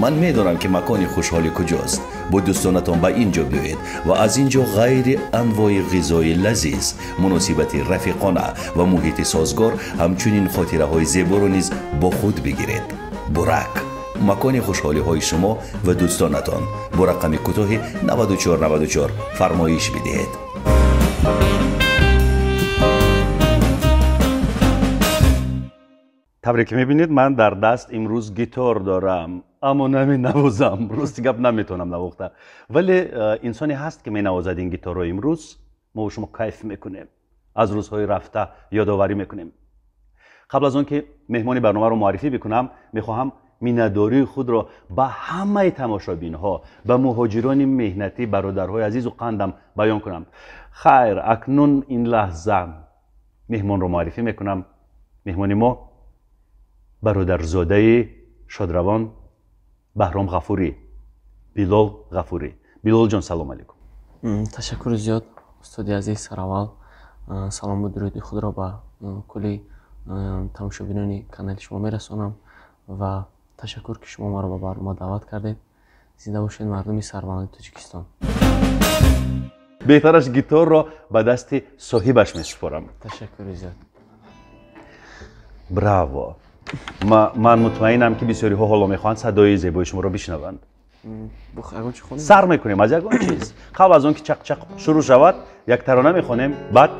Ман медонам, ки макони хушҳолӣ куҷост. Бо дӯстонатон ба ин ҷо биёед ва аз ин ҷо ғайри анвои ғизои лазиз, муносибати рафиқона ва муҳити созгор, ҳамчунин хотираҳои зеборо низ бо худ бигиред. Бурак, макони хушҳолиҳои шумо ва дӯстонатон. Бо рақами кӯтоҳи 9494 фармоиш бидиҳед. Тавре ки мебинед, ман дар даст имрӯз гитор дорам, аммо наменавозам. Рости гап, наметавонам навохта, вале инсоне ҳаст, ки менавозад ин гиторро. Имрӯз мо шумо кайф мекунем, аз рӯзҳои рафта ёдоварӣ мекунем. Қабл аз он ки меҳмони барномаро муаррифӣ бикунам, мехоҳам миннатдории худро ба ҳамаи тамошобинҳо, ба муҳоҷирони меҳнатӣ, бародарҳои азизу қандам баён кунам. Хайр, акнун ин лаҳза меҳмонро муаррифӣ мекунам. Меҳмони мо бародарзодаи шодравон Баҳром Ғафурӣ, Билол Ғафурӣ. Билолҷон, салом алейкум. Ташаккури зиёд, устоди азиз. Сараввал салому дуруди худро ба кулли тамошобинони канали шумо мерасонам ва ташаккур, ки шумо маро ба барнома даъват кардед. Зинда бошед, мардуми сарбаланди Тоҷикистон. Беҳтараш гиторро ба дасти соҳибаш месупорам. Ташаккури зиёд. Браво! Ман мутмаинам, ки бисёриҳо ҳоло мехоҳанд садои зебои шуморо бишнаванд. Сар мекунем аз ягон чиз. Қабл аз он ки чақчақ шурӯъ шавад, як тарона мехонем, баъд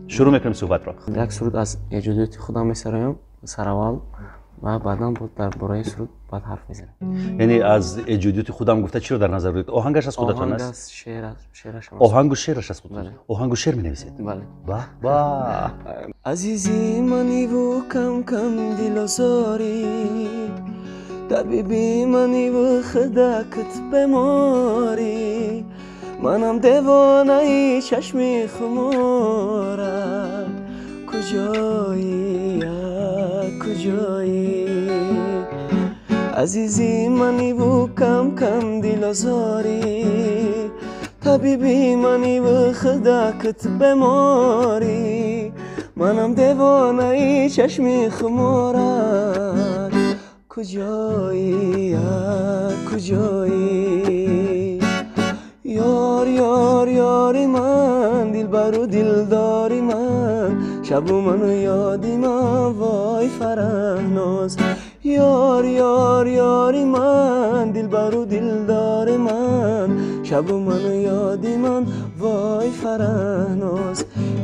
шурӯъ мекунем суҳбатро. Як суруд аз эҷодиёти худам месароям сараввал ва баъдан дар бораи суруд баъд ҳарф мезанем. Яъне аз эҷодиёти худам гуфта, чиро дар назар доред? Оҳангаш аз худатон аст? Оҳангу шеъраш аз худатон? Оҳангу шеър менависед? Бале. Ба ба! Азизи маниву кам-кам дилозорӣ, табиби маниву худакат беморӣ, манам девонаи чашми хумора, куҷоӣ, куҷоӣ? Азизи маниву кам-кам дилозорӣ, табиби маниву худакат беморӣ, манам девонаи чашми хуморат, куҷоӣ, куҷоӣ? Ёр, ёр, ёри ман, дилбару дилдори ман, шабу ману ёди ман, вой Фараҳноз. Ёр, ёр, ёри ман, дилбару дилдори ман, шабу ману ёди ман, вой Фараҳноз,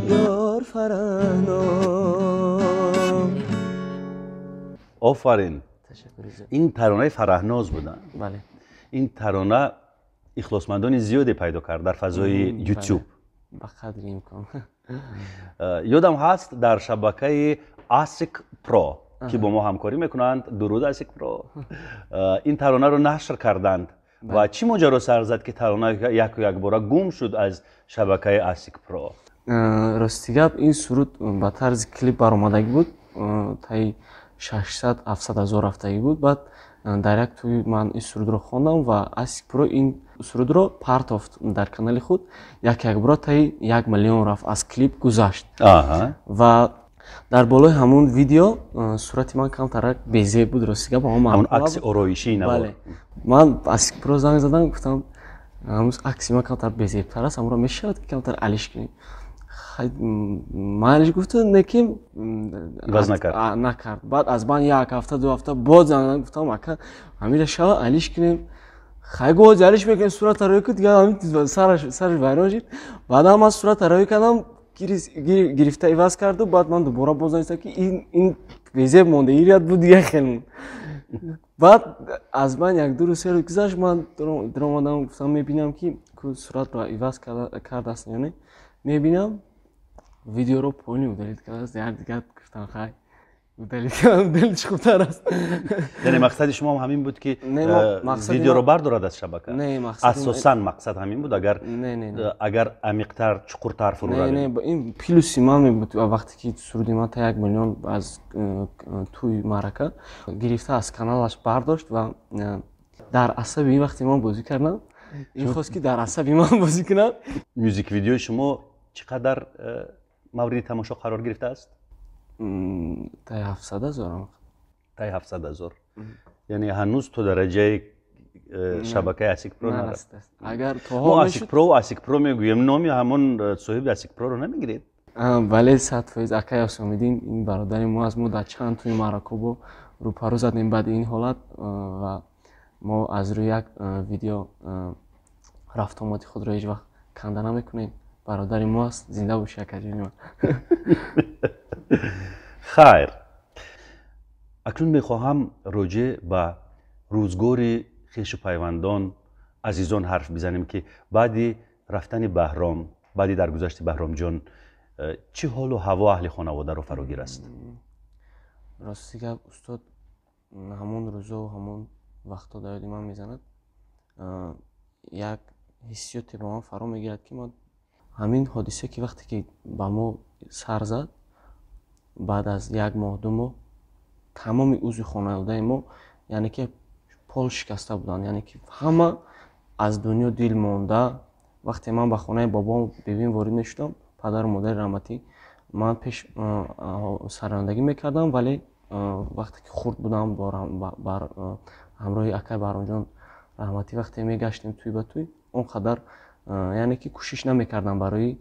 ёр Фараҳноз. Офарин! Ин таронаи Фараҳноз буданд. Бале. Ин тарона ихлосмандони зиёде пайдо кард дар фазои Ютуб. Ба қадри имкон. Ёдам ҳаст, дар шабакаи Асик Про, ки бо мо ҳамкорӣ мекунанд, дуруд, Асик Про, ин таронаро нашр карданд. Ва чӣ моҷаро сар зад, ки тарона яку якбора гум шуд аз шабакаи Асик Про? Рости гап, ин суруд ба тарзи клип баромадагӣ буд, таи 600-700 ҳазор рафтагӣ буд. Баъд дар як тӯй ман ин сурудро хондам ва Асик Про ин сурудро партофт дар канали худ. Як якбора таи 1 миллион рафт, аз клип гузашт. Ва дар болои ҳамун видео сурати ман камтарак безеб буд, рости гап. Ҳамун акси ороишии навор. Ман Асик Про занг задам, гуфтам, акси ман камтар безебтар аст, ҳамонро мешавад, ки камтар алиш кунем? Майлиш гуфту, не ки накард. Баъд аз ман як ҳафта, 2 ҳафта боз занг задам, гуфтам, ака, ҳамира шава алиш кунем? Хай, гуфт, алиш мекунем, сурата рӯй ку. Дига сараш вайрон шид. Баъдан ман сурата рӯй кардам, гирифта иваз карду. Баъд ман дубора боз навистам, ки ин безеб монда, ирят буд, дига хел. Баъд аз ман як ду рӯз, 3 рӯз гузашт, ман даромадам, гуфтам, мебинам, ки суратро иваз кардааст ё не. Мебинам, видеоро полный удалить кардааст. Як дигар гуфтам, хай, удалить кардам, удалить хубтар аст. Яъне мақсади шумо ҳамин буд, ки видеоро бардорад аз шабака? Асосан мақсад ҳамин буд, агар амиқтар, чуқуртар фурӯ равем? Ин плюси ман мебуд. Вақте ки суруди ман та 1 миллион аз тӯи маърака гирифта аз каналаш бардошт ва дар асаби ин вақте ман бозӣ кардам, ин хост, ки дар асаби ман бозӣ кунад. Мюзик видеои шумо чӣ қадар мавриди тамошо қарор гирифтааст? Таи 700 ҳазор. Таи 700 ҳазор. Яъне ҳанӯз то дараҷаи шабакаи Асикпро нарафт. Агар мо Асикпро Асикпро мегӯем, номи ҳамон соҳиби Асикпроро намегиред? Бале, 100% акай Осомиддин ин бародари мо аст. Мо дар чанд тӯи маъракобо рӯпарӯ задем баъди ин ҳолат ва мо аз рӯи як видео рафтуомади худро ҳеҷ вақт канда намекунем. Бародари мо аст, зинда боши, акаҷони ман. Хайр, акнун мехоҳам роҷеъ ба рӯзгори хешу пайвандон, азизон ҳарф бизанем, ки баъди рафтани Баҳром, баъди даргузашти Баҳромҷон чӣ ҳолу ҳаво аҳли хонаводаро фарогир аст? Рости гап, устод, ҳамон рӯзову ҳамон вақтҳо дар ёди ман мезанад, як ҳиссиёте ба ман фаро мегирад, ки ман ҳамин ҳодиса, ки вақте ки ба мо сар зад, баъд аз як моҳ, 2 моҳ тамоми узви хонаводаи мо, яъне ки пол шикаста буданд, яъне ки ҳама аз дунё дил монда. Вақте ман ба хонаи бобом бибим ворид мешудам, падару модари раҳматӣ, ман пеш сарояндагӣ мекардам, вале вақте ки хурд будам, ҳамроҳи акай Баҳромҷон раҳматӣ вақте мегаштем тӯй ба тӯй, он қадар яъне ки кӯшиш намекардам барои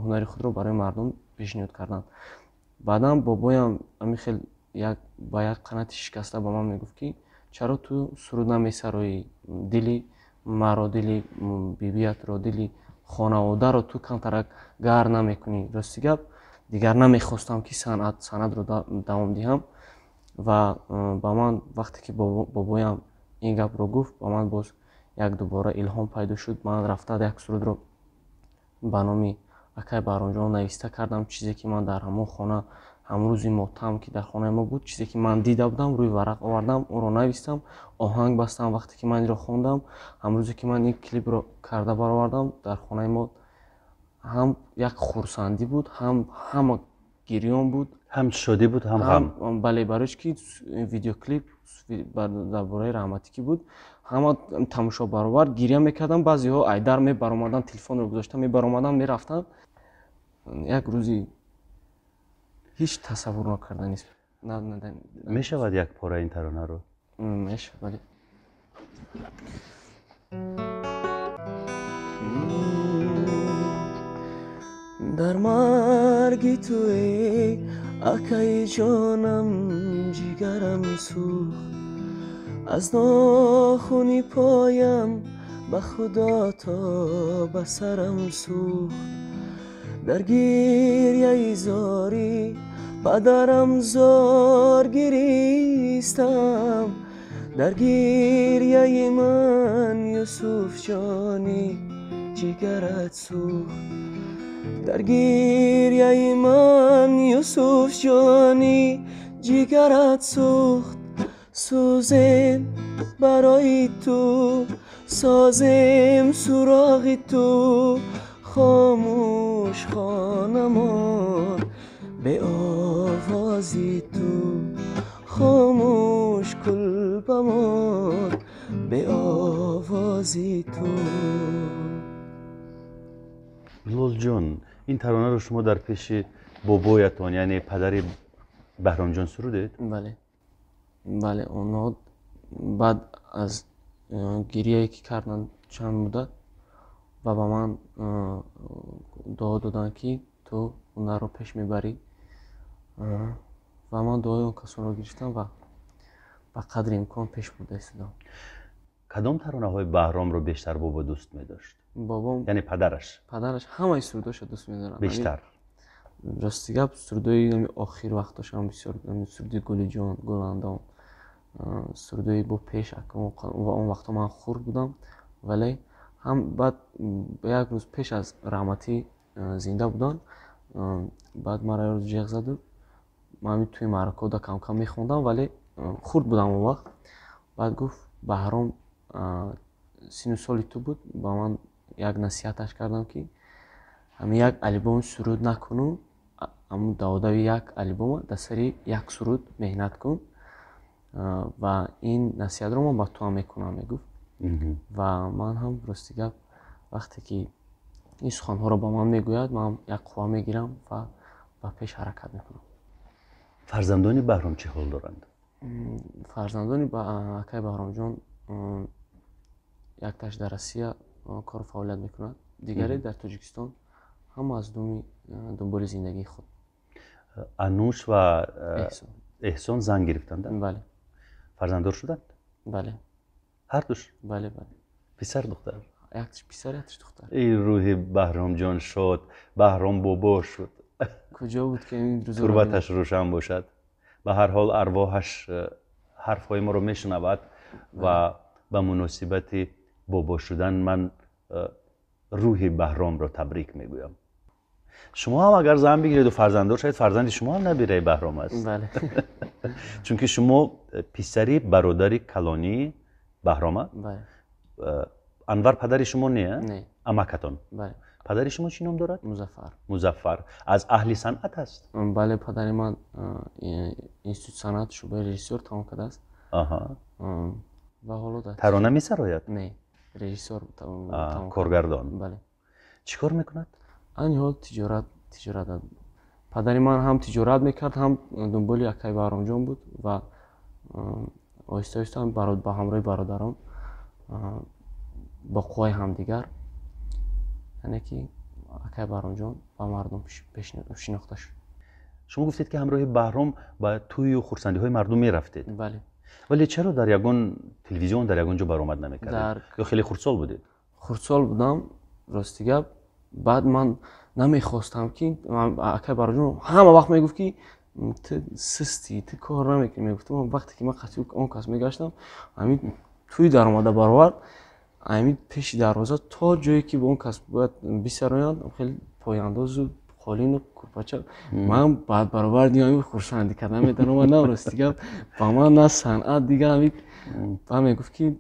ҳунари худро барои мардум пешниҳод кардан. Баъдан бобоям ҳамин хел ба як қанати шикаста ба ман мегуфт, ки чаро ту суруд намесароӣ, дили маро, дили бибиятро, дили хонаводаро ту камтарак гар намекунӣ. Рости гап, дигар намехостам, ки санъатро давом диҳам. Ва ба ман вақте ки бобоям ин гапро гуфт, ба ман боз як дубора илҳом пайдо шуд. Ман рафта як сурудро ба номи акай Баҳромҷон нависта кардам. Чизе ки ман дар ҳамон хона, ҳамон рӯзи мотам, ки дар хонаи мо буд, чизе ки ман дида будам, рӯи варақ овардам, онро навистам, оҳанг бастам. Вақте ки ман инро хондам, ҳамон рӯзе ки ман ин клипро карда баровардам, дар хонаи мо ҳам як хурсандӣ буд, ҳам ҳама гирён буд, ҳам шодӣ буд, ҳам ғам. Бале, барои ки видеоклип дар бораи раҳматӣ ки буд, ҳама тамошо баровар гиря мекардам. Баъзеҳо айдар мебаромаданд, телефонро гузошта мебаромаданд, мерафтанд. Як рӯзи ҳеҷ тасаввур накарданист. Мешавад як пора ин таронаро? Мешавад, бале. Дар марги ту эй акаи ҷонам ҷигарам сӯхт, аз нохуни поям ба худо то ба сарам сӯхт. Дар гиряи зорӣ падарам зор гиристам, дар гиряи ман Юсуфҷони ҷигарат сӯхт. Дар гиряи ман Юсуфҷони ҷигарат сӯхт. Сӯзем барои ту, созем суроғи ту, хомӯш хонамон бе овози ту, хомӯш кулбамон бе овози ту. Билолҷон, ин таронаро шумо дар пеши бобоятон, яъне падари Баҳромҷон сурудед? Бале, бале. Онҳо баъд аз гирияе ки карданд чанд муддат ва ба ман дуо доданд, ки ту ҳунарро пеш мебарӣ, ва ман дуои он касонро гирифтам ва ба қадри имкон пеш бурда истодам. Кадом таронаҳои Баҳромро бештар бобо дӯст медошт? Бобом, яъне падараш? Падараш ҳамаи сурудҳоша дӯст медорад. Бештар? Рости гап, сурудҳои охир вақтошам бисёр, суруди Гулиҷон, Гуландом, сурудҳои бо пеш, ва он вақтҳо ман хурд будам, вале ҳам баъд як рӯз пеш аз раҳматӣ зинда будан, баъд маро як рӯз ҷеғ заду, ман ҳамин тӯи маъракаҳо камкам мехондам, вале хурд будам он вақт. Баъд гуфт: Баҳром сину соли ту буд, ба ман як насиҳаташ кардам, ки ҳамин як албом суруд накуну, ҳамун даводави як албома дар сари як суруд меҳнат кун, ва ин насиҳатро ман ба ту ҳам мекунам, мегуфт. Ва ман ҳам рости гап, вақте ки ин суханҳоро ба ман мегӯяд, ман як қувва мегирам ва ба пеш ҳаракат мекунам. Фарзандони Баҳром чӣ ҳол доранд? Фарзандони акай Баҳромҷон якташ дар Россия кору фаъолият мекунад, дигаре дар Тоҷикистон, ҳама аз дунболи зиндагии худ. Ануш ва Эҳсон зан гирифтанд? Бале. Фарзанддор шуданд? Бале. Ҳардуш? Бале, бале. Писар, духтар? Якташ писар, якташ духтар. Эй, рӯҳи Баҳромҷон шод, Баҳром бобо шуд. Куҷо буд ки ин рӯзо Турбаташ рӯшан бошад. Ба ҳар ҳол, арвоҳаш ҳарфҳои моро мешунавад ва ба муносибати бобо шудан ман рӯҳи Баҳромро табрик мегӯям. Шумо ҳам агар зан бигиреду фарзанддор шавед, фарзанди шумо ҳам набираи Баҳром аст. Бале. Чунки шумо писари бародари калонии Баҳрома. Бале. Анвар падари шумо не? Не. Амакатон? Бале. Падари шумо чӣ ном дорад? Музаффар. Музаффар аз аҳли санъат аст? Бале, падари ман институт санъат, шӯъбаи режиссёр тамом кардааст. Ва ҳоло дар Тарона месарояд? Не, режиссёр тамом. Коргардон. Бале. Чӣ кор мекунад? Айни ҳол тиҷорат. Падари ман ҳам тиҷорат мекард, ҳам дунболи акай Баҳромҷон буд ва оҳиста оҳиста ба ҳамроҳи бародарон, бо қувваи ҳамдигар, яъне ки акай Баҳромҷон ба мардум шинохта шуд. Шумо гуфтед, ки ҳамроҳи Баҳром ба тӯю хурсандиҳои мардум мерафтед. Бале. Вале чаро дар ягон телевизион, дар ягон ҷо баромад намекардед ё хеле хурдсол будед? Хурдсол будам, рости гап. Баъд ман намехостам, ки акай Баҳромҷон ҳама вақт мегуфт, ки ту систӣ, ту кор намекунӣ, мегуфтам. Вақте ки ман қатъи он кас мегаштам, ҳамин тӯй даромада баровард, ҳамин пеши дарвоза то ҷое ки бо он кас бояд бисароянд, хеле пояндозу қолину курпача, ман баъд баробар ҳамин хурсандӣ карда медаромадам. Рости гап, ба ман на санъат, дига ҳамин ба мегуфт, ки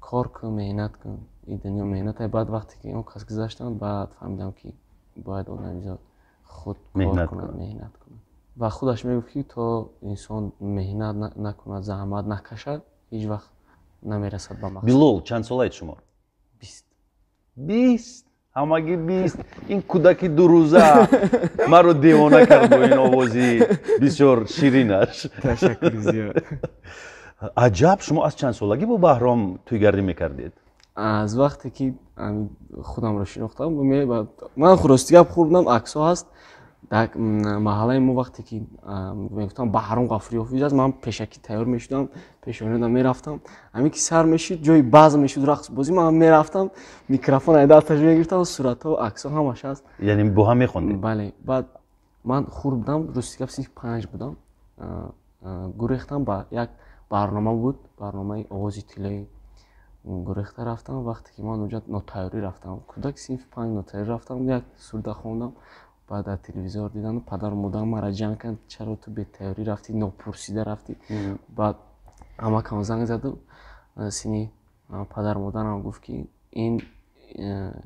кор кун, меҳнат кун, ин дунё меҳнат. Баъд вақте ки он кас гузаштанд, баъд фаҳмидам, ки бояд одамизод худ кор кунад, меҳнат кунад. Ва худаш мегуфт, ки то инсон меҳнат накунад, заҳмат накашад, ҳеҷ вақт намерасад ба мақсад. Билол, чанд солаед шумо? 20. 20, ҳамагӣ 20. Ин кӯдаки дурӯза маро девона кард бо ин овози бисёр ширинаш. Ташаккури зиёд. Аҷаб, шумо аз чанд солагӣ бо Баҳром тӯйгардӣ мекардед? Аз вақте ки худамро шинохтам. Ман, рости гап, хурдам, аксҳо ҳаст дар маҳаллаи мо. Вақте ки мегуфтам Баҳром Ғафуриёф аст, ман пешакӣ тайёр мешудам, пешонида мерафтам. Ҳамин ки сар мешуд, ҷои базм мешуд, рақсбозӣ, ман мерафтам, микрофон ай дасташ мегирифтам. Суратҳо, аксҳо ҳамаш ҳаст. Яъне бо ҳам мехондед? Бале. Баъд ман хурд будам, рости гап, синфи панҷ будам, гурехтам ба як барнома буд, барномаи Овози тиллоӣ, гурехта рафтам. Вақте ки ман онҷа нотайёрӣ рафтам, кӯдаки синфи панҷ, нотайёрӣ рафтам, як суруда хондам. Баъд дар телевизор дидан, падару модарам маро ҷанг кард: чаро ту бетайёрӣ рафтӣ, нопурсида рафтӣ? Баъд амакам занг заду сини падару модарам гуфт, ки ин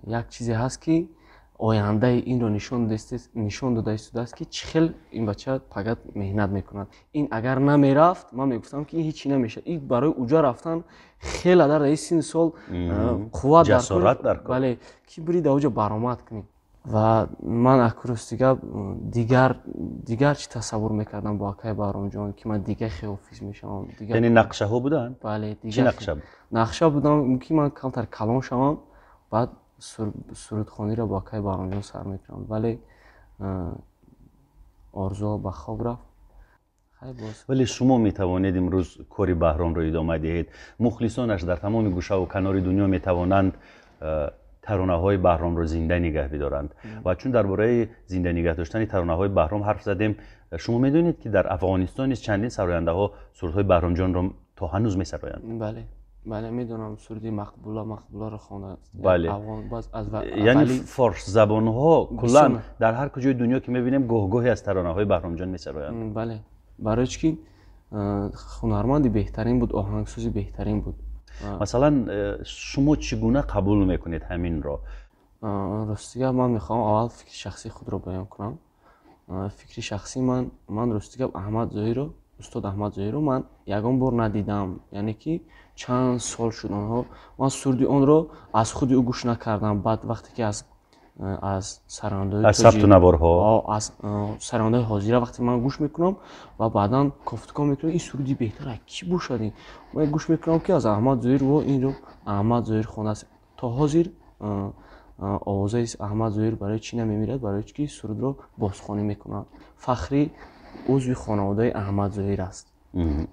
як чизе ҳаст, ки ояндаи инро нишон дода истодааст, ки чӣ хел ин бача пагат меҳнат мекунад. Ин агар намерафт, ман мегуфтам, ки ин ҳечи намешавад. Ин барои уҷа рафтан хеле дар ин синни сол қувват. Ҷасорат дар кор. Бале, ки бири дар уҷа баромад кунӣ. Ва ман аку, рости гап, дигар чӣ тасаввур мекардам бо акай Баҳромҷон, ки ман дигар хел ҳофиз мешавам. Яъне нақшаҳо буданд? Бале. Чӣ нақша буд? Нақша будам, ки ман камтар калон шавам, баъд сурудхониро бо акай Баҳромҷон сар мекунам, вале орзуҳо ба хок рафт. Вале шумо метавонед имрӯз кори Баҳромро идома диҳед. Мухлисонаш дар тамоми гӯшаву канори дунё метавонанд таронаҳои Баҳромро зинда нигаҳ бидоранд. Ва чун дар бораи зинда нигаҳ доштани таронаҳои Баҳром ҳарф задем, шумо медонед, ки дар Афғонистон низ чандин сарояндаҳо сурудҳои Баҳромҷонро то ҳанӯз месароянд? Бале, бале, медонам, суруди Мақбула, Мақбуларо хондааст. Бале, яъне форсзабонҳо куллан дар ҳар куҷои дунё ки мебинем, гоҳ-гоҳе аз таронаҳои Баҳромҷон месароянд. Бале, барои чӣ ки ҳунарманди беҳтарин буд, оҳангсози беҳтарин буд. Масалан, шумо чӣ гуна қабул мекунед ҳаминро? Рости гап, ман мехоҳам аввал фикри шахсии худро баён кунам. Фикри шахсии ман: ман, рости гап, Аҳмад Зоҳирро, устод Аҳмад Зоҳирро ман ягон бор надидам, яъне ки чанд сол шуд онҳо, ман суруди онро аз худи ӯ гӯш накардам. Баъд вақте ки аз Аз сарояндаҳои аз сабту наворҳо, аз сарояндаҳои ҳозира вақте ман гӯш мекунам ва баъдан кофтуков мекунам, ин суруди беҳтар кӣ бошад? Ин ман гӯш мекунам, ки аз Аҳмад Зоҳир, во, инро Аҳмад Зоҳир хондааст. То ҳозир овозаи Аҳмад Зоҳир барои чӣ намемирад? Барои чӣ ки сурудро бозхонӣ мекунад. Фахри узви хонаводаи Аҳмад Зоҳир аст,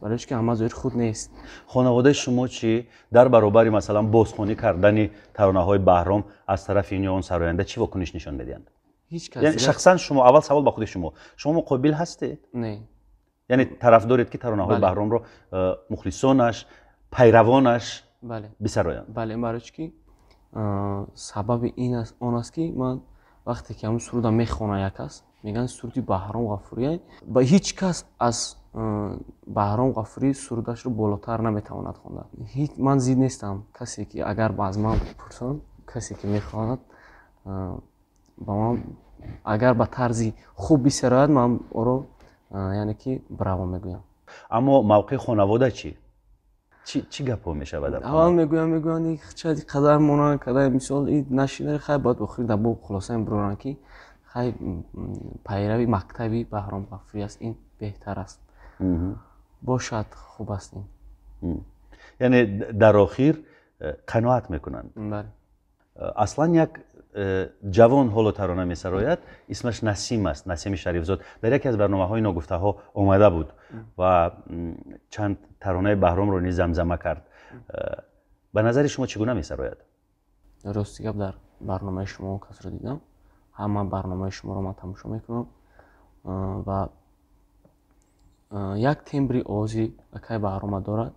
барои чӣ ки Аҳмад Зоҳир худ нест. Хонаводаи шумо чӣ дар баробари, масалан, бозхонӣ кардани таронаҳои Баҳром аз тарафи ин ё он сароянда чӣ вокуниш нишон медиҳанд? Ҳеҷ кас. Яъне шахсан шумо, аввал савол ба худи шумо, шумо муқобил ҳастед? Не. Яъне тараф доред, ки таронаҳои Баҳромро мухлисонаш, пайравонаш бисароянд? Бале, барои чӣ ки сабаби ин он аст, ки ман вақте ки ҳамун суруда мехонам, як кас мегӯянд, суруди Баҳром Ғафурия, ба ҳеҷ кас аз Баҳром Ғафурӣ сурудашро болотар наметавонад хонда. Ҳеҷ ман зид нестам. Касе ки агар аз ман пурсанд, касе ки мехоҳад, ба ман агар ба тарзи хуб бисарояд, ман ӯро, яъне ки, браво мегӯям. Аммо мавқеи хонавода чӣ? Чӣ гапҳо мешавад дар Аввал мегӯянд, чад қадар монанд кадай, мисол, нашида, хай, бояд охир дар бо хулоса мебуроранд, ки хай, пайрави мактаби Баҳром Ғафурӣ аст, ин беҳтар аст, бошад, хуб аст ин. Яъне дар охир қаноат мекунанд? Бале. Аслан як ҷавон ҳоло тарона месарояд, исмаш Насим аст, Насими Шарифзод. Дар яке аз барномаҳои ногуфтаҳо омада буд ва чанд таронаи Баҳромро низ замзама кард. Ба назари шумо, чӣ гуна месарояд? Рости гап, дар барномаи шумо он касро дидам. Ҳама барномаи шуморо ман тамошо мекунам ва як тембри овози акай Баҳрома дорад,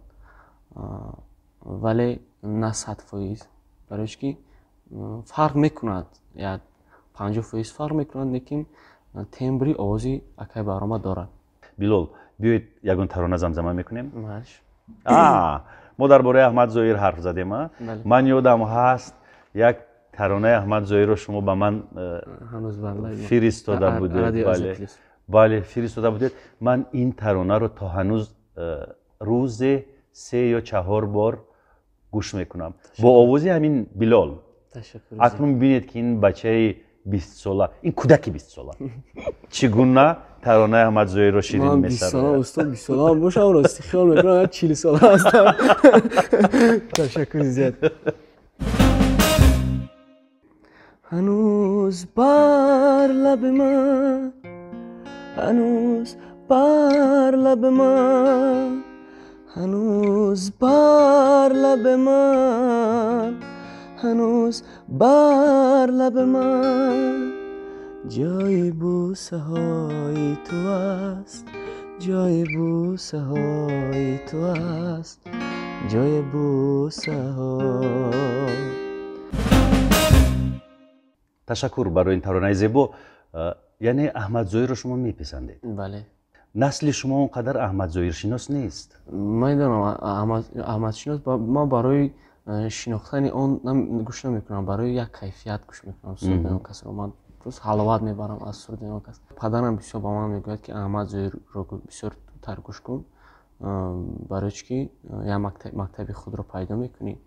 вале на 100%, барои чӣ ки фарқ мекунад, як 50% фарқ мекунад, лекин тембри овози акай Баҳрома дорад. Билол, биёед, ягон тарона замзама мекунем. Мо дар бораи Аҳмад Зоҳир ҳарф задем. Ман ёдам ҳаст, як таронаи Аҳмад Зоҳирро шумо ба ман фиристода будед. Бале, бале, фиристода будед. Ман ин таронаро то ҳанӯз рӯзе се ё чаҳор бор гӯш мекунам бо овози ҳамин Билол. Акнун бинед, ки ин бачаи 20сола, ин кӯдаки 20сола чӣ гуна таронаи Аҳмад Зоҳирро ширин месарояд. Устод, 20сола бошам, рости хиёл мекунам, 40сола ҳастам. Ташаккури зиёд. Ҳанӯз бар лаби ман, ҳанӯз бар лаби ман, ҳанӯз бар лаби ман, ҳанӯз бар лаби ман ҷои бӯсаҳои ту аст, ҷои бӯсаҳои ту аст, ҷои бӯсаҳо. Ташаккур барои ин таронаи зебо. Яъне Аҳмад Зоҳирро шумо меписандед? Бале. Насли шумо он қадар Аҳмад Зоҳиршинос нест. Медонам, аҳмадшинос. Ман барои шинохтани он гӯш намекунам, барои як кайфият гӯш мекунам суруди он касро. Ман просто ҳаловат мебарам аз суруди он кас. Падарам бисёр ба ман мегӯяд, ки Аҳмад Зоҳирро бисёртар гӯш кун, барои чӣ ки як мактаби худро пайдо мекунӣ,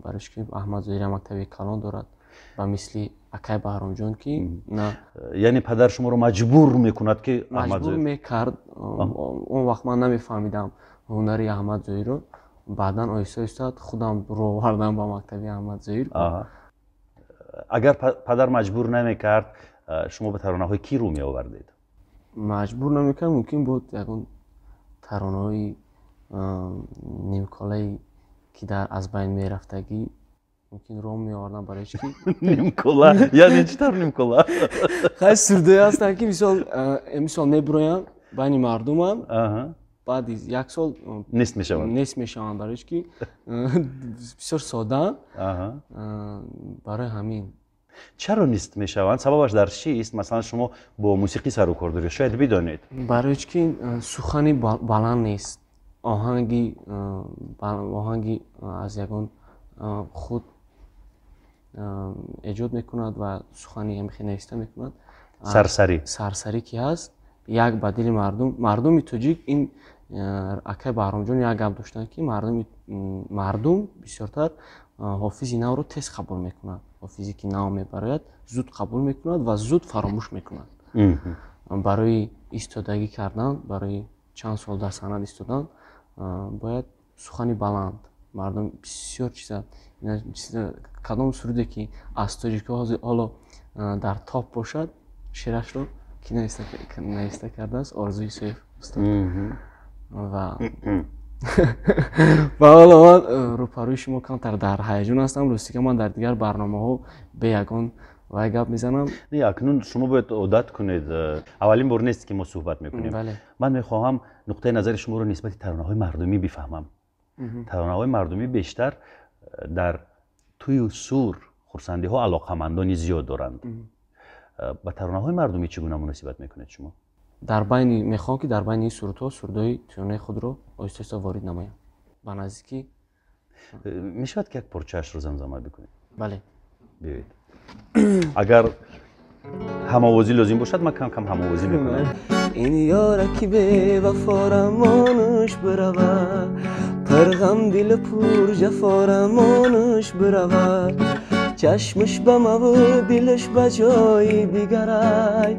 барои чӣ ки Аҳмад Зоҳир як мактаби калон дорад, ба мисли акай Баҳромҷон, ки на. Яъне падар шуморо маҷбур мекунад, ки Маҷбур мекард. Он вақт ман намефаҳмидам ҳунари Аҳмад Зоҳирро. Баъдан оҳиста оҳиста худам рӯ овардам ба мактаби Аҳмад Зоҳир. Агар падар маҷбур намекард, шумо ба таронаҳои кӣ рӯ меовардед? Маҷбур намекард, мумкин буд ягон таронаҳои нимколае, ки дар аз байн мерафтагӣ, мумкин ром меовардам, барои чӣ ки Нимкола яъне чӣ тавр нимкола? Хай, сурудое ҳастанд, ки мисол, мебуроянд байни мардумам, баъди як сол нест мешаванд. Нест мешаванд, барои чӣ ки бисёр содаанд, барои ҳамин. Чаро нест мешаванд? Сабабаш дар чист? Масалан, шумо бо мусиқӣ сару кор доред, шояд бидонед. Барои чӣ ки сухани баланд нест, оҳанги аз ягон худ эҷод мекунад ва сухани ҳамихе нависта мекунад. Сарсарӣ. Сарсарӣ ки ҳаст, як ба дили мардум, мардуми тоҷик, ин акай Баҳромҷон як гап доштанд, ки мардум бисёртар ҳофизи навро тез қабул мекунад. ҳофизе ки нав мебарояд, зуд қабул мекунад ва зуд фаромӯш мекунад. Барои истодагӣ кардан, барои чанд сол дар санъат истодан бояд сухани баланд. Мардум бисёр чиза, кадом суруде ки аз тоҷикҳо ҳоло дар топ бошад, шеърашро ки нависта кардааст? Орзу Исоев устод. Ва ҳоло ман рӯпарӯи шумо камтар дар ҳаяҷон ҳастам. Ростига, ман дар дигар барномаҳо бе ягон вай гап мезанам. Не, акнун шумо бояд одат кунед, аввалин бор нест, ки мо суҳбат мекунем. Ман мехоҳам нуқтаи назари шуморо нисбати таронаҳои мардумӣ бифаҳмам. Таронаҳои мардумӣ бештар дар тӯю сур, хурсандиҳо алоқамандони зиёд доранд. Ба таронаҳои мардумӣ чӣ гуна муносибат мекунед шумо? Дар байни мехоҳам, ки дар байни ин сурудҳо сурудҳои тӯёнаи худро оҳиста оҳиста ворид намоям ба наздикӣ. Мешавад, ки як порчаашро замзама бикунед? Бале. Биёед, агар ҳамовозӣ лозим бошад, ман кам кам ҳамовозӣ мекунам. Ин ёра ки бевафорамонаш биравад, пурғам дили пурҷафорамонаш биравад, чашмаш ба маву дилаш ба ҷои дигарай,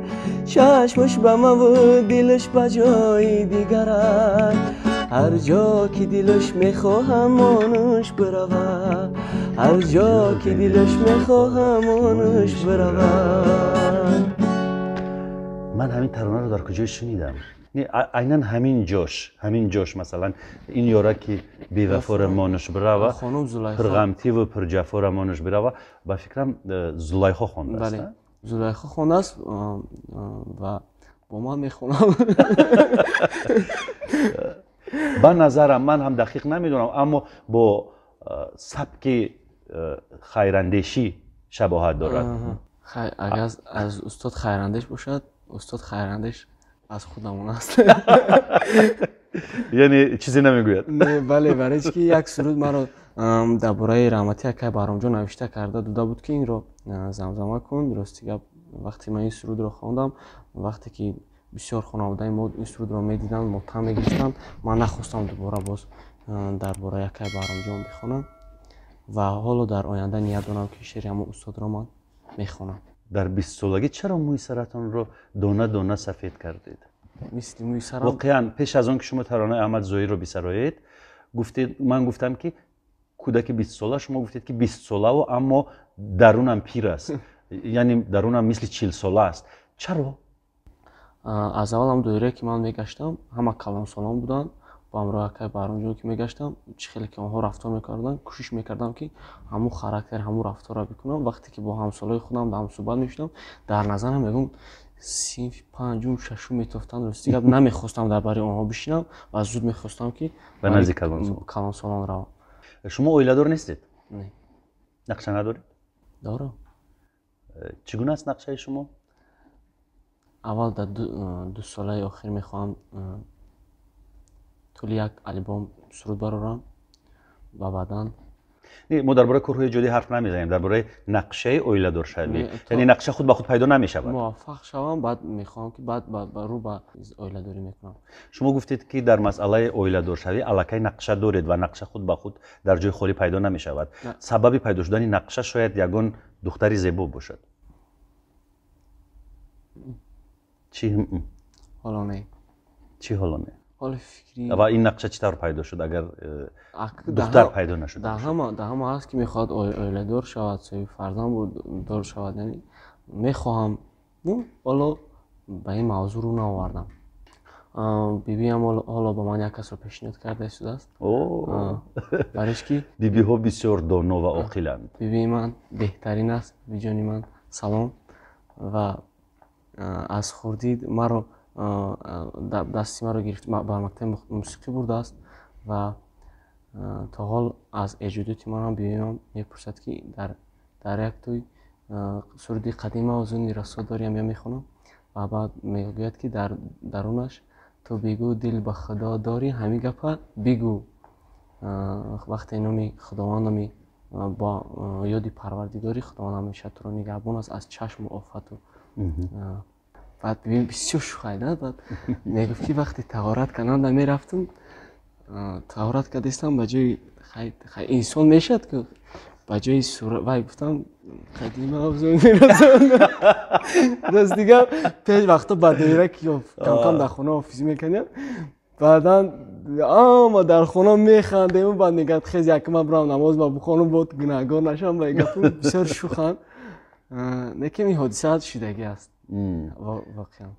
чашмаш ба маву дилаш ба ҷои дигарай, ҳар ҷо ки дилаш мехоҳамонаш биравад, ҳар ҷо ки дилаш мехоҳамонаш биравад. Ман ҳамин таронаро дар куҷое шунидам? Айнан ҳамин ҷош, ҳамин ҷош, масалан, ин ёра ки бевафора монуш бирава, пурғамтиву пурҷафора монуш бирава, ба фикрам, Зулайхо хондааст. Зулайхо хондааст ва бо ман мехонам. Ба назарам, ман ҳам дақиқ намедонам, аммо бо сабки хайрандешӣ шабоҳат дорад. Агар аз устод Хайрандеш бошад, устод Хайрандеш аз худамон аст. Яъне чизе намегӯяд? Не, бале, барои чи ки як суруд маро дар бораи раҳмати акай Баҳромҷон навишта карда дода буд, ки инро замзама кун. Рости гап, вақте ман ин сурудро хондам, вақте ки бисёр хонаводаи мо ин сурудро медиданд, мотам мегирифтанд, ман нахостам дубора боз дар бораи акай Баҳромҷон бихонам ва ҳоло дар оянда ният дорам, ки шеъри ҳамон устодро ман мехонам. Дар 20-солагӣ чаро мӯи саратонро дона дона сафед кардед? Мисли мӯи сарам. Воқеан, пеш аз он ки шумо таронаи Аҳмад Зоҳирро бисароед, гуфтед, ман гуфтам, ки кӯдаки 20-сола, шумо гуфтед, ки 20-солаву, аммо дарунам пир аст, яъне дарунам мисли 40-сола аст. Чаро? Аз аввал ҳам доирае, ки ман мегаштам, ҳама калонсолон буданд. Бо ҳамроҳи акай Баҳромҷон ки мегаштам, чӣ хеле ки онҳо рафтор мекарданд, кӯшиш мекардам, ки ҳамун характер, ҳамун рафторро бикунам. Вақте ки бо ҳамсолои худам ҳамсӯҳбат мешудам, дар назарам мегӯм, синфи панҷум, шашум метофтанд. Рости гап, намехостам дар бари онҳо бишинам ва зуд мехостам, ки ба назди калонсолон равам. Шумо оиладор нестед? Не. Нақша надоред? Дорам. Чӣ гуна аст нақшаи шумо? Аввал дар 2 солаи охир мехоҳам тӯли як албом суруд барорам ва баъдан Не, мо дар бораи корҳои эҷодӣ ҳарф намезанем, дар бораи нақшаи оиладоршавӣ. Яъне нақша худ ба худ пайдо намешавад? Муваффақ шавам, баъд мехоҳам, ки баъд рӯ ба оиладорӣ мекунам. Шумо гуфтед, ки дар масъалаи оиладоршавӣ аллакай нақша доред ва нақша худ ба худ дар ҷои холӣ пайдо намешавад. Сабаби пайдо шудани нақша шояд ягон духтари зебо бошад. Чӣ? Ҳоло не. Чӣ ҳоло не? Ҳоли фикрӣ. Ва ин нақша чӣ тавр пайдо шуд, агар духтар пайдо нашуда? Дар ҳама ҳаст, ки мехоҳад оиладор шавад, соҳиби фарзанд дор шавад. Яъне мехоҳам, ҳоло ба ин мавзӯъ рӯ наовардам. Бибиам ҳоло ба ман як касро пешниҳод карда истодааст, барои ки Бибиҳо бисёр доно ва оқиланд. Бибии ман беҳтарин аст. Бибиҷони ман, салом. Ва аз хурдӣ маро дасти маро гирифт, ба мактаби мусиқӣ бурдааст ва то ҳол аз эҷодиёти манам бибиам мепурсад, ки дар як тӯй суруди қадима озуни расо дорем ё мехонам ва баъд мегӯяд, ки дар дарунаш ту бигӯ, дил ба Худо дорӣ, ҳамин гапа бигӯ. Вақте номи Худованд, номи бо ёди Парвардигорӣ, Худованд ҳамеша туро нигаҳбон аст аз чашму офату. Баъд бибин, бисёр шӯхайда. Баъд мегуфт, ки вақте таҳорат кардан мерафтам, таҳорат кардистам, ба ҷои инсон мешавад, ки Ба ҷои вай гуфтам қадима мерасонда. Рост дигар пеш вақто ба доира ки камкам дар хона ҳофизӣ мекардем, баъдан ама дар хона механдем, баъд мегӯяд хез якма бирам намоз ба бухонам, бод гунаҳгор нашавам. Ба гапу бисёр шӯханд. Лекин ин ҳодиса шудагӣ аст воқеан.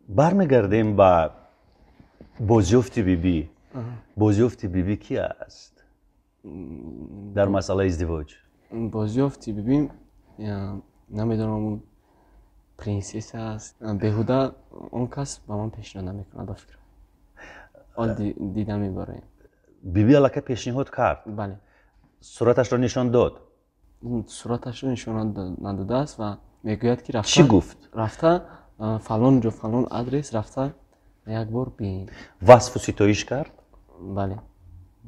Бармегардем ба бозёфти бибӣ. Бозёфти бибӣ ки аст дар масъалаи издивоҷ? Бозёфти бибӣ намедонам, принсесса аст. Беҳуда он кас ба ман пешниҳод намекунад, ба фикрам. Ол дида мебароем. Бибӣ аллакай пешниҳод кард? Бале. Сураташро нишон дод? Сураташро нишон надодааст ва мегӯяд ки рафта. Чӣ гуфт? Рафта фалон ҷо, фалон адрес рафта як бор бин. Васфу ситоиш кард? Бале.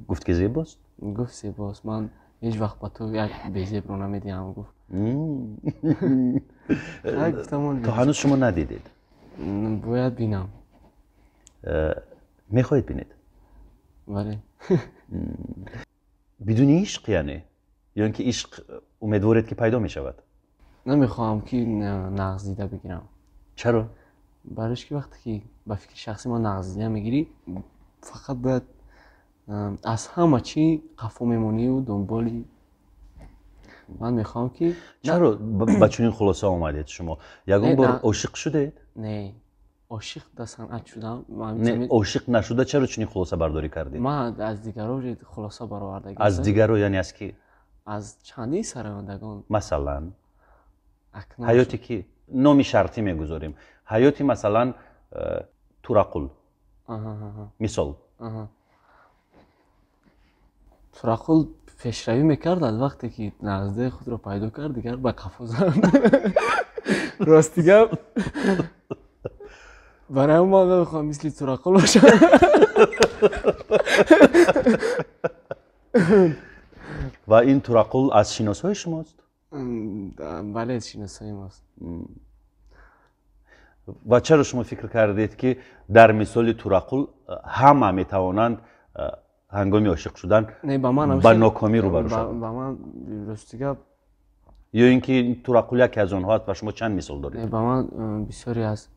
Гуфт ки зебост? Гуфт зебост. Ман ҳеҷ вақт ба ту як безебро намедиҳам, гуфт. То ҳанӯз шумо надидед? Бояд бинам. Мехоҳед бинед? Бале. Бидуни ишқ яъне? Ё ин ки ишқ умедворед ки пайдо мешавад? Намехоҳам ки нағз дида бигирам. Чаро? Барои ки вақте ки ба фикри шахсӣ ман нағз дида мегирӣ, фақат бояд аз ҳама чӣ қафо мемонию дунболи. Ман мехоҳам ки чаро ба чунин хулоса омадед шумо? Ягон бор ошиқ шудед? Не, ошиқ дар санъат шудам. Не, ошиқ нашуда чаро чунин хулосабардорӣ кардед? Ман аз дигаро хулоса баровардагӣ. Аз дигаро яъне аз ки? Аз чандин сарояндагон. Масалан ҳаёти ки? Номи шартӣ мегузорем. Ҳаёти масалан Турақул. Мисол. Турақул пешравӣ мекард, аз вақте ки нағздаи худро пайдо кард, дигар ба қафо зад. Рости гап, барои ман намехоҳам мисли Турақул бошам. Ва ин Турақул аз шиносҳои шумост? Бале, аз шиносҳои мост. Ва чаро шумо фикр кардед ки дар мисоли Турақул ҳама метавонанд ҳангоми ошиқ шудан ба нокомӣ рӯбарӯ шаванд? Ба ман рости гап, ё ин ки Турақул яке аз онҳо аст ва шумо чанд мисол доред? Ба ман бисёре аз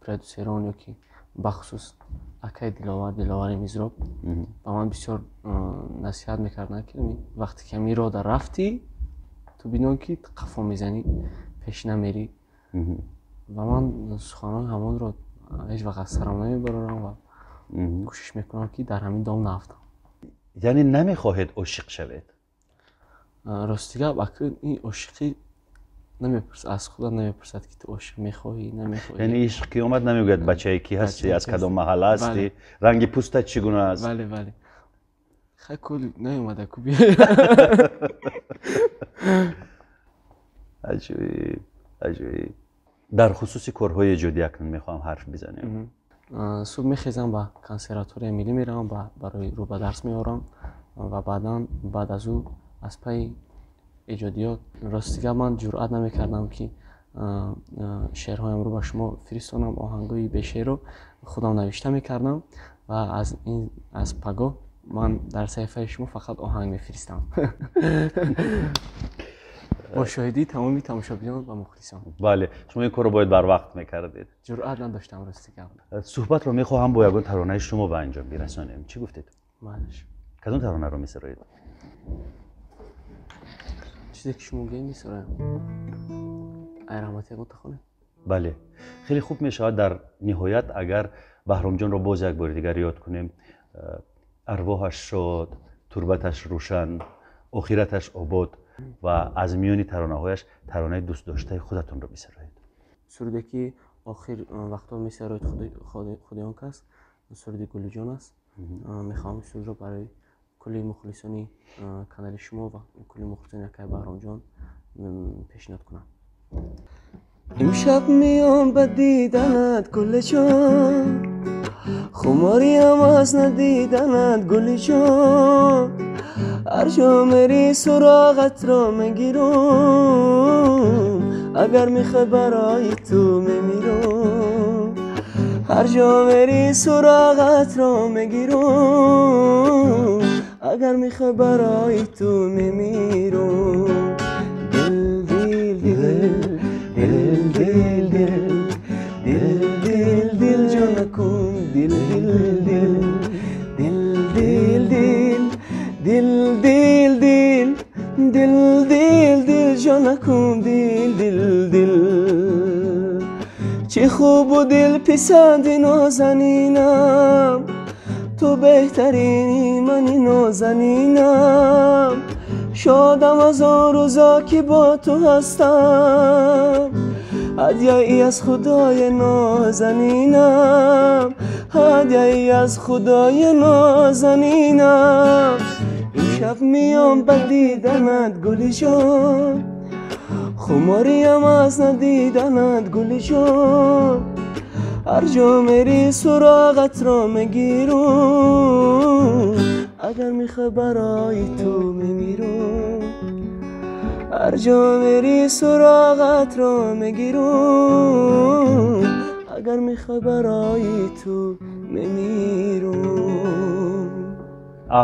продюсерон ё ки бахусус акаи Диловар, Диловари Мизроб, ба ман бисёр насиҳат мекарданд ки вақте ки ҳамин роҳда рафтӣ, ту бидон ки қафо мезанӣ, пеш намерӣ. Ва ман суханони ҳамонро ҳеҷ вақт аз сарам намебарорам ва кӯшиш мекунам ки дар ҳамин дом наафтам. Яъне намехоҳед ошиқ шавед? Рости гап, акн ин ошиқӣ намепурсад, аз худат намепурсад ки ту ошиқ мехоҳӣ, намехоҳӣ. Яъне ишқ ки омад намегӯяд бачае ки ҳастӣ, аз кадом маҳалла ҳастӣ, ранги пӯстат чӣ гуна аст? Бале, бале. Хай кул наомада ку биё. Аҷоиб, аҷоиб. Дар хусуси корҳои эҷодӣ акнун мехоҳам ҳарф бизанем. Субҳ мехезам, ба консерваторияи миллӣ меравам, барои рӯ ба дарс меорам ва баъдан баъд аз ӯ аз пайи эҷодиёт. Рости гап, ман ҷуръат намекардам ки шеърҳоямро ба шумо фиристонам, оҳангҳои бешеърро худам навишта мекардам ва аз пагоҳ ман дар саҳифаи шумо фақат оҳанг мефиристам. Бо шоҳидии тамоми тамошобинон ва мухлисон. Бале, шумо ин корро бояд барвақт мекардед. Ҷуръат надоштам, рости гап. Суҳбатро мехоҳам бо ягон таронаи шумо ба анҷом бирасонем. Чӣ гуфтед? Малаш. Кадом таронаро месароед? Чизе ки шумо гӯед месароям. Ай раҳмат, ягон хонем? Бале, хеле хуб мешавад дар ниҳоят агар Баҳромҷонро боз як бори дигар ёд кунем. Арвоҳаш шод, турбаташ рӯшан, охираташ обод ва аз миёни таронаҳояш таронаи дӯстдоштаи худатонро бисароед. Суруде ки охир вақтҳо месароед худи он кас, суруди Гулиҷон аст. Мехоҳам сурудро барои кулли мухлисони канали шумо ва кулли мухлисони акаи Баҳромҷон пешниҳод кунам. Имшаб миём ба диданат, Гулиҷон, хумориам аз надиданат, Гулиҷон. Ҳар ҷо мери суроғатро мегирам, агар мехоҳӣ барои ту мемирам. Ҳар ҷо мери суроғатро мегирам, Агар мехоҳӣ, барои ту мемирам. Дил, дил, дил, дил, дил, дил, дил, дил, дил, ҷонакум, дил, дил, дил, дил, дил, дил, дил, дил, дил, дил, дил, дил, ҷонакум, дил, дил, дил. Чӣ хубу дилписанди нозанинам, ту беҳтарини мани нозанинам. Шодам аз он рӯзо, ки бо ту ҳастам, ҳадяи аз худои нозанинам, ҳадяи аз худои нозанинам. Имшаб миём ба диданат, гулиҷон, хумориям аз надиданат, гулиҷон. Ҳар ҷо мери, суроғатро мегирам. Агар мехоҳӣ, барои ту мемирам. Ҳар ҷо мери, суроғатро мегирам. Агар мехоҳӣ, барои ту мемирам.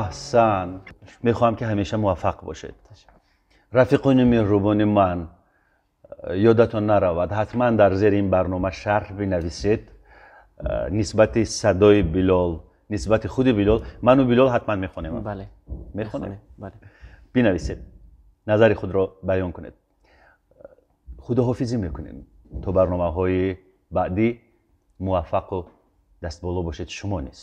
Аҳсан! Мехоҳам, ки ҳамеша муваффақ бошед. Рафиқони меҳрубони ман, ёдатон наравад, ҳатман дар зери ин барнома шарҳ бинависед нисбати садои Билол, нисбати худи Билол. Ману Билол ҳатман мехонем. Бале. Мехонем. Бале. Бинависед, назари худро баён кунед. Худоҳофизӣ мекунем то барномаҳои баъдӣ. Муваффақу дастболо бошед шумо низ.